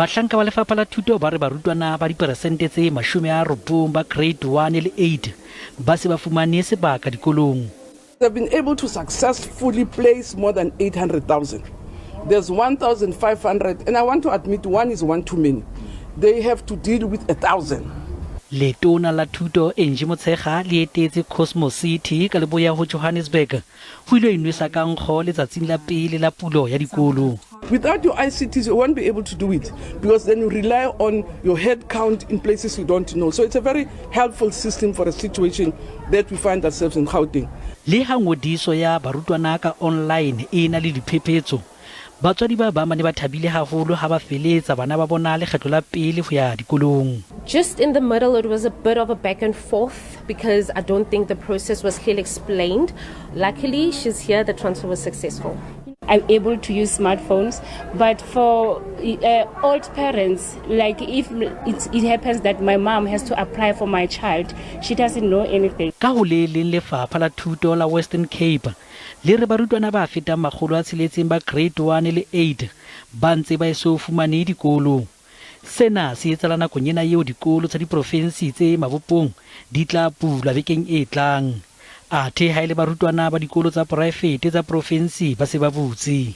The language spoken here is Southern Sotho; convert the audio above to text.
Bahlanka ba Lefapha la Thuto ba re barutwana ba diperesente tse 90 ba Grade 1 le 8 ba se ba fumane sebaka dikolong. They've been able to successfully place more than 800,000. There's 1,500, and I want to admit one is one too many. They have to deal with 1,000. Letona la Thuto Angie Motshekga le etetse Cosmo City ka leboya ho Johannesburg ho ilo inwesa ka nkgo letsatsing la pele la pulo ya dikolo. Without your ICTs, you won't be able to do it because then you rely on your head count in places you don't know. So it's a very helpful system for a situation that we find ourselves in Gauteng. Leha ngodiso ya barutwana ka online e ena le diphephetso, batswadi ba bang ba ne ba thabile haholo ha ba feletsa bana ba bona lekgetlo la pele ho ya dikolong. Just in the middle, it was a bit of a back and forth because I don't think the process was clearly explained. Luckily, she's here, the transfer was successful. I'm able to use smartphones, but for old parents, like if it happens that my mom has to apply for my child, she doesn't know anything. Ka ho le leng Lefapha la Thuto la Western Cape le re barutwana ba fetang 600 ba Grade 1 le 8 ba ntse ba eso fumane dikolo. Sena se etsahala nakong ena eo dikolo tsa diprofensi tse mabopong di tla bulwa bekeng e tlang. Athe ha e le barutwana ba dikolo tsa poraefete tsa profensi ba se ba butse.